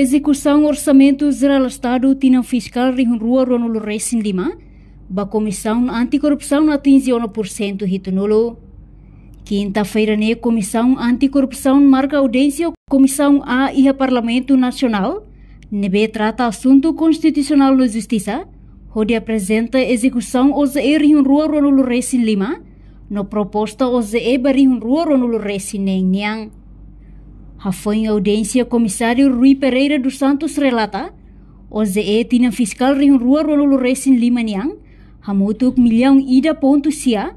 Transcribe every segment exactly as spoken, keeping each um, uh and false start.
Ezekusaun Orsamentu Jerál Estadu tinan fiskál rihun rua ruanulu resin lima ba Komisaun Anti-Korrupsaun atinje ona pursentu hitunulu. Kinta-feira ne'e Komisaun Anti-Korrupsaun marka audiénsia Komisaun A iha Parlamentu Nasionál, ne'ebé trata asuntu konstitusionál no justisa, hodi aprezenta ezekusaun O J E rihun rua ruanulu resin lima, no proposta O J E ba rihun rua ruanulu resin neen nian. Hafoin audiénsia Komisáriu Rui Pereira dos Santos relata, O J E tinan fiskál rihun rua ruanulu resin lima nian, hamutuk millaun ida pontu sia,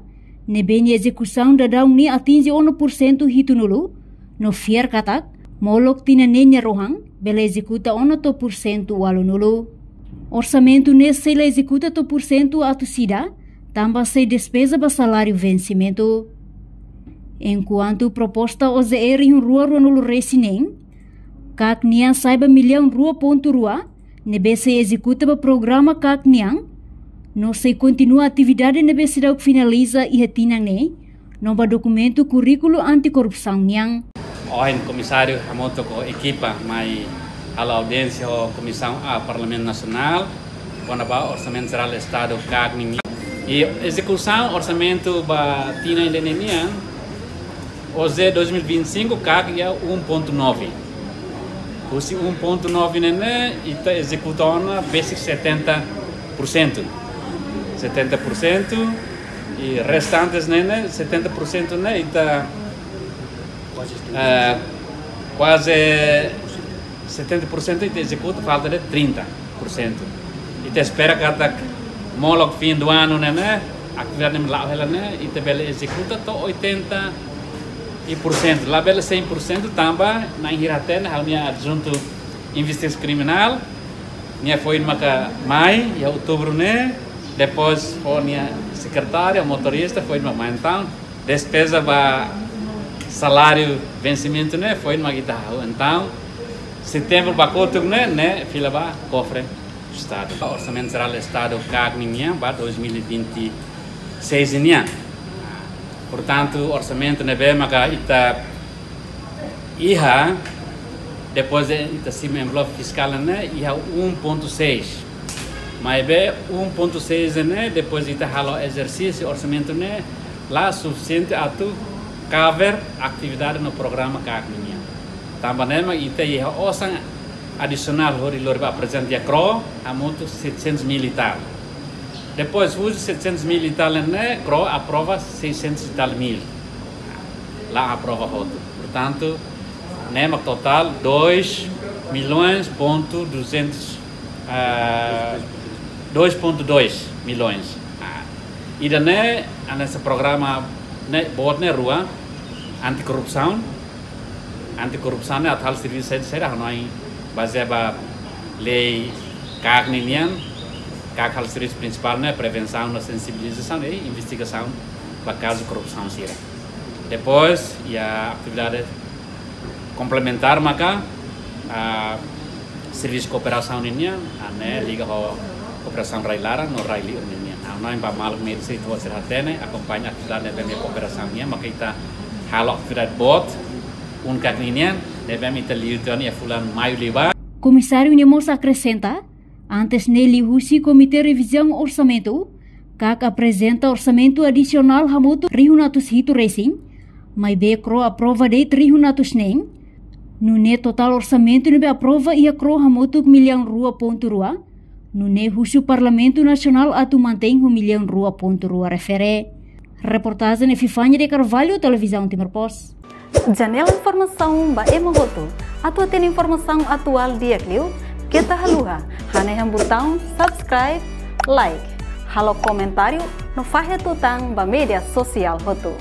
ne'ebé nia ezekusaun daudaun ne'e atinje ona pursentu hitunulu, no fiar katak, molok tinan ne'e nia rohan, bele ezekuta ona to'o pursentu ualunulu. Orsamentu ne'e sei la ezekuta to'o pursentu atus ida, tanba sei despeza ba saláriu vensimentu. Enkuantu proposta O J E rihun rua ruanulu resin neen, KAK nian sa'e ba millaun rua pontu rua, ne'ebé sei ezekuta ba programa KAK nian, no sei kontinua atividade ne'ebé seidauk finaliza iha tinan ne'e, no ba dokumentu kurríkulu anti-korrupsaun nian. Ohin Komisáriu hamutuk ho ekipa mai halo audiénsia ho Komisaun A Parlamentu Nasionál, kona-ba Orsamentu Jerál Estadu KAK nian. I ezekusaun orsamentu ba tinan ida-ne'e nian, O J E dois mil e vinte e cinco, KAK iha um ponto nove. Husi um ponto nove ne'e ne'e, ita ezekuta ona besik setenta por cento. Setenta por cento, i restantes ne'e ne'e, setenta por cento ne'e, ita, eh, kuaze setenta por cento ita ezekuta, falta de'it trinta por cento. Ita espera katak molok fim do ano ne'e ne'e, atividade ne'e la'o hela ne'e, ita bele ezekuta to'o oitenta por cento. Labele cem por cento tanba na'in hira hatene, ha'u-nia adjuntu investigasaun kriminál, nia foin maka mai, iha outubru ne'e, depois fó nia sekretária, motorista, foin maka mai. Entaun, despeza ba saláriu vensimentu ne'e foin mak ita hahú. Entaun, setembru ba kotuk ne'e, ne'e fila ba kofre Estadu. Orsamentu Jerál Estadu KAK nian ba dois mil e vinte e seis nian. Portantu, orsamentu ne'ebé maka ita iha, depois de ita simu envelope fiskál ne'e, iha um ponto seis. Maibé um ponto seis ne'e, depois ita halo ezersísiu orsamentu ne'e, la sufisiente atu cover atividade no programa KAK nian. Tanba ne'e mak ita iha osan adisionál hodi lori ba aprezenta iha KRO, hamutuk setecentos mil e tal. Depois, husi setecentos mil e tal ne'e, KRO aprova seiscentos e tal mil. La aprova hotu. Portantu, ne'e mak totál dois milhões ponto duzentos, ah, dois ponto dois milhões. Ah, ida-ne'e, hanesan programa ne'e, boot ne'e rua, anti-korrupsaun. Anti-korrupsaun ne'e atu halo servisu saida, saida, hanoin bazeia ba lei KAK ninian, KAK halo servisu prinsipál ne'e prevensaun no sensibilizasaun i investigasaun ba kazu korrupsaun sira. Depois, iha atividade komplementár maka, ah, servisu kooperasaun ninian, ah, ne'e liga ho kooperasaun rai-laran no rai-li'ur ninian. Ah, hanoin ba maluk media sira atu hatene, akompaña atividade ne'ebé mak iha kooperasaun nian, maka ita halo atividade boot, UNCAK ninian, ne'ebé mak ita liu tiha ona iha fulan Maiu liubá. Komisáriu ne'e mós akresenta, antes ne'e liuhusi Komité Revizaun Orsamentu, KAK aprezenta orsamentu adisionál hamutuk rihun atus hitu resin, maibé KRO aprova de'it rihun atus neen, nune'e totál orsamentu ne'ebé aprova iha KRO hamutuk millaun rua pontu rua, nune'e husu Parlamentu Nasionál atu mantein ho millaun rua pontu rua refere. Reportajen Epifania de Carvalho, Televizaun Timor Post. Janela informasaun ba ema hotu. Atu hatene informasaun atuál di'ak liu, keta haluha hanehan butaun subscribe, like, halo komentáriu no fahe tutan ba média sosiál hotu.